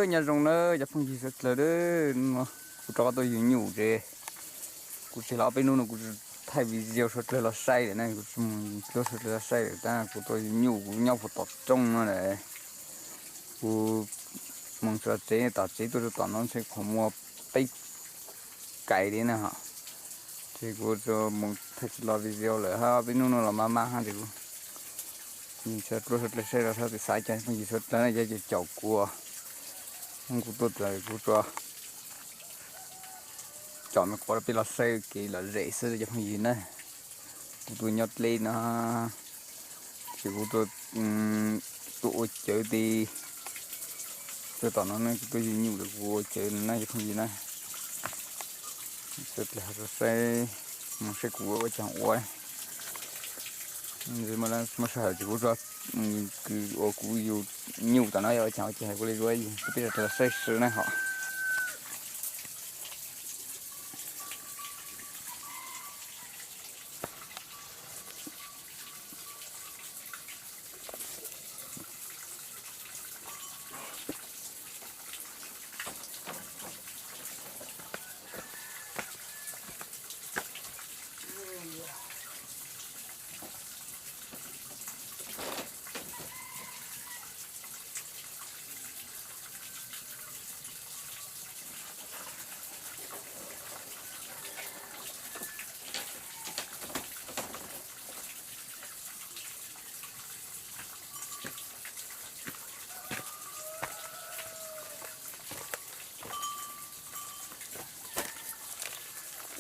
Nyob zoo na cov phooj ywg suav dlawg, kuv rov qab tuaj yug nyuj ces kuv tseg los ob peb hnub no kuv thaij video suav dlawg los saib lawm na, kuv tsis mus tuaj suav dlawg los saib lawm tab kuv tuaj yug nyuj kuv nyob puag tom rooj no lawm. Kuv mus txog tsev, tom tsev tuaj rau tom no ntshe qhov muaj peb kais li na ho. Ces kuv mus thaij tsis los video lawm hab, peb hnub no los maj maj hab ces kuv tsuas dlawg saib los hab, xav cas phooj ywg suav dlawg na yog ces caum kuv, kuv tuaj txog kuv tsuas caum me quav rau peb los saib kev lom zem xwb cov phooj ywg na. Kuv tuaj nyob dleb no ces kuv tuaj ua cawv ti, tuaj tom no ne kuv tuaj yug nyuj lawm kuv ua cawv no na cov phooj ywg na. Suav dlawg ho saib, mus saib kuv ua cas ua. Muaj sij hawm ces kuv, kws ua kuv yug nyuj tom no ua cas ua cas kuv li ua yug, peb sawv dlawg saib sawv na ho.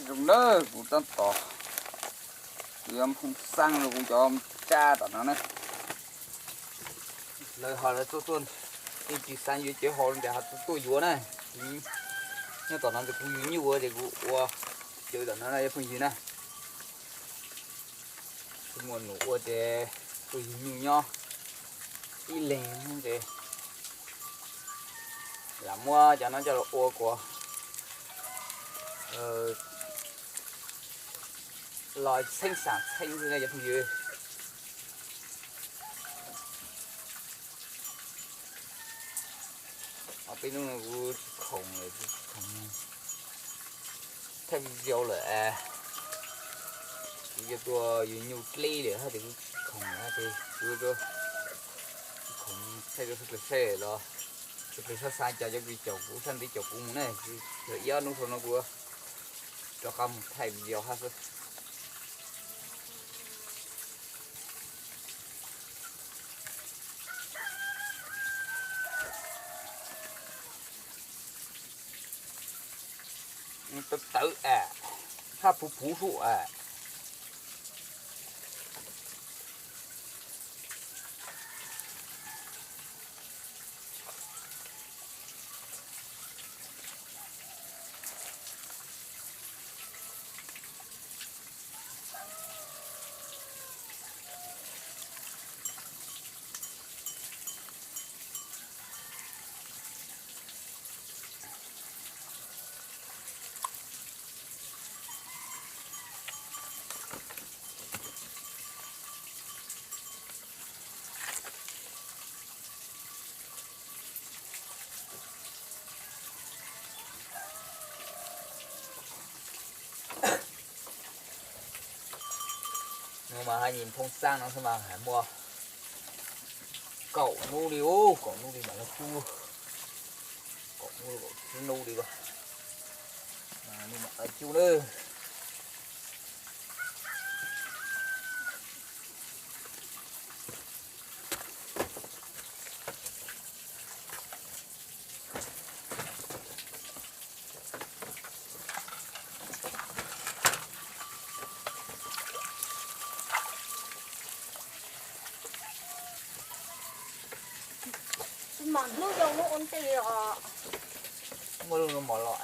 Zoo na, kuv tab tom, kuv yuav nphoo xab rau kuv cov tsab tom no na. Lawv ho lawv tuaj tuaj, yeej tsis xav yuav cawv hauv ces ho tuaj yuav na. Nyob tom no ces kuv yug nyuj ua ces kuv ua cawv tom no na cov phooj ywg na. Tsis muaj num ua ces tuaj yug nyuj nyob ib leeg ces lam muab cov no coj los ua kuas los txheeb xam txheeb xwb na cov phooj ywg. Ob peb hnub no kuv tsis khoom lawm, tsis khoom thaij video lawm. Kuv yuav tuaj yug nyuj dleb lawm hab ces kuv tsis khoom lawm hab ces kuv tsis khoom thaij rau sawv dlawg saib los sawv dlawg sab xav cas cov kws caum kuv sab ntev caum kuv mus ne. Yog ib ob hnub sau no kuv rov qab mus thaij video hab xwb. Tawv tawv es, hab puv puv sub es. Nws mas haj yim nphoo xab no xwb mas hais muaj kaum hnub li, kaum hnub li mam li cub, kaum hnub kaum tsib hnub li, mam li cub na. Tsis mam hnub zoo hnub ua ntej os. Muaj lub no mos los.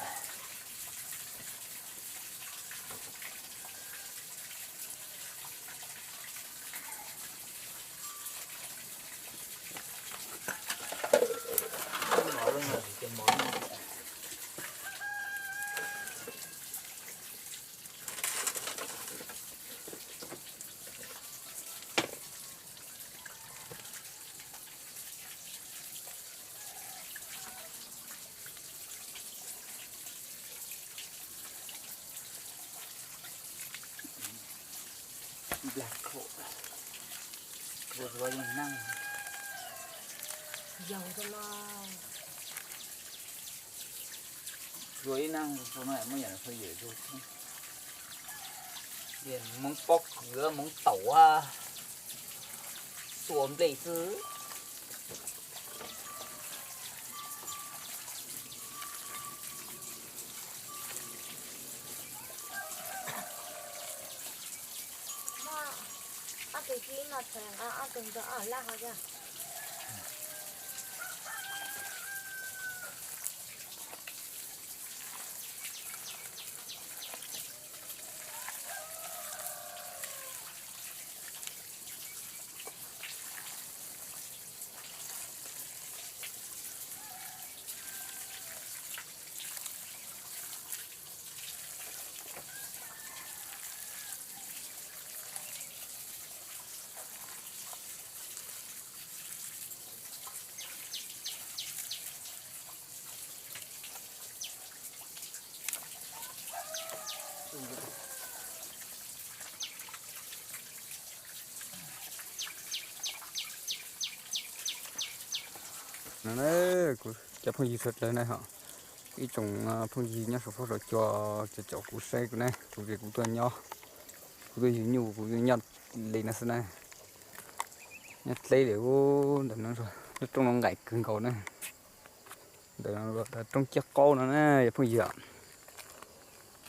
Lag khaum, ua zuav yeej neeg. Yog no, zuav ib neeg rau no muab yam no yam zuag thiab. Hmoov pob kws hmoov taum, xuas nplej xwb. Ob tug tib no txhais nqa ob tug nrog ob lab ho thiab. No na, kuv cov phooj ywg sawv daws na ho, ib tsoom phooj ywg nyob saum fuab saum cua, cov caum kuv saib kuv na, kuv ces kuv tuaj nyob, kuv tuaj yug nyuj, kuv tuaj nyob li no xwb na. Nyob dleb li ub ntawm no, lub roob no nqaim kawg nkaus na. Ntawm no roob ciaj qaub no na cov phooj ywg,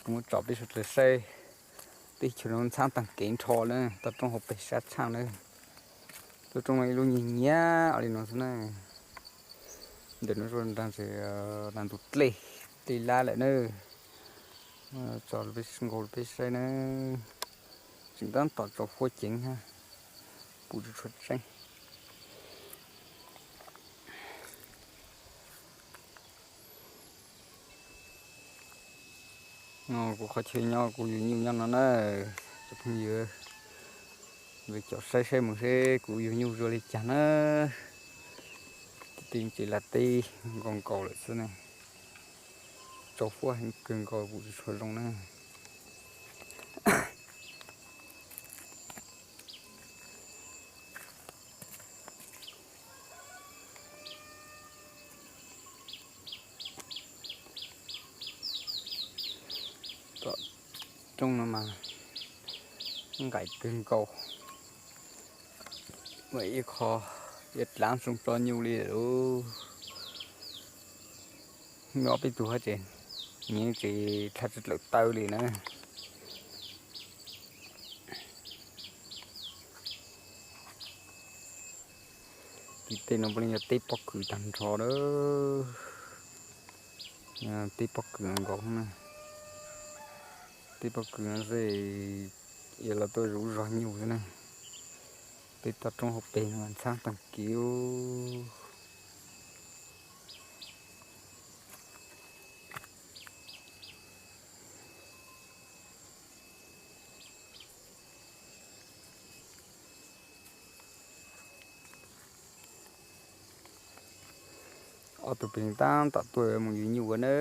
kuv muab tso peb sawv daws saib. Teb chaws no ntxhab tag kev nrho na, toj roob hauv pes sab tshaaj na. Lub roob no ib lub nyiag nyiag li no xwb na. Ntawm no nrag ntshe nag ntug dlej, dlej lab lawm na. Tso peb nkaus peb saib na. Tseem tab tom tsaus fuab ceev hab, pum tsis tshua tseeb. Kuv qhov chaw nyob kuv yug nyuj nyob no na, cov phooj ywg, caum saib saib mus seb kuv yug nyuj zuag li cas na. Tej tsev laj teb nkaus nkaus lawm xwb ne, tsaus fuab heev kawg nkaus kuv tsis tshua zoo na. Tom roob no mas nqaim kawg nkaus, ua ib qho yuav dlav zoo tso nyuj li lawm. Ob peb tug hab tseem, nyiav tseem dlha tsis dlaws taw li na. Tim tej no puav leej yog teb pob kws tag nrho lawm. Teb pob kws nkaus na. Teb pob kws no xwb, yog los tuaj zuv zog nyuj xwb na. Peb toj roob hauv pes no ntxhab tag kev. Ob tug pem tab tom tuaj mus yug nyuj ua na,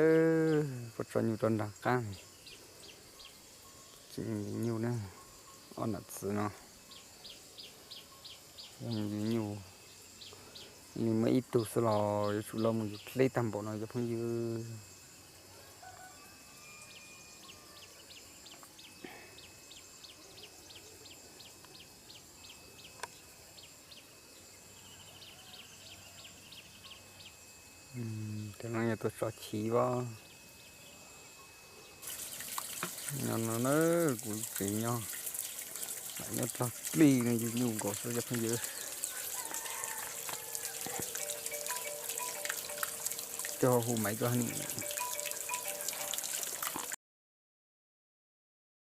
puab tso nyuj rau nraag qaab. Tseem yug nyuj na, ob nam txiv no yug nyuj. Li muaj ib tug xwb los yuav tsum los mus yug dleb tag npaum no cov phooj ywg. Cov no yog tuaj tso chiv os. Nyob no na, kuv tsev nyob, nyob tog plig no yug nyuj nkaus xwb cov phooj ywg. Coj hu Maiv tuaj hab ni.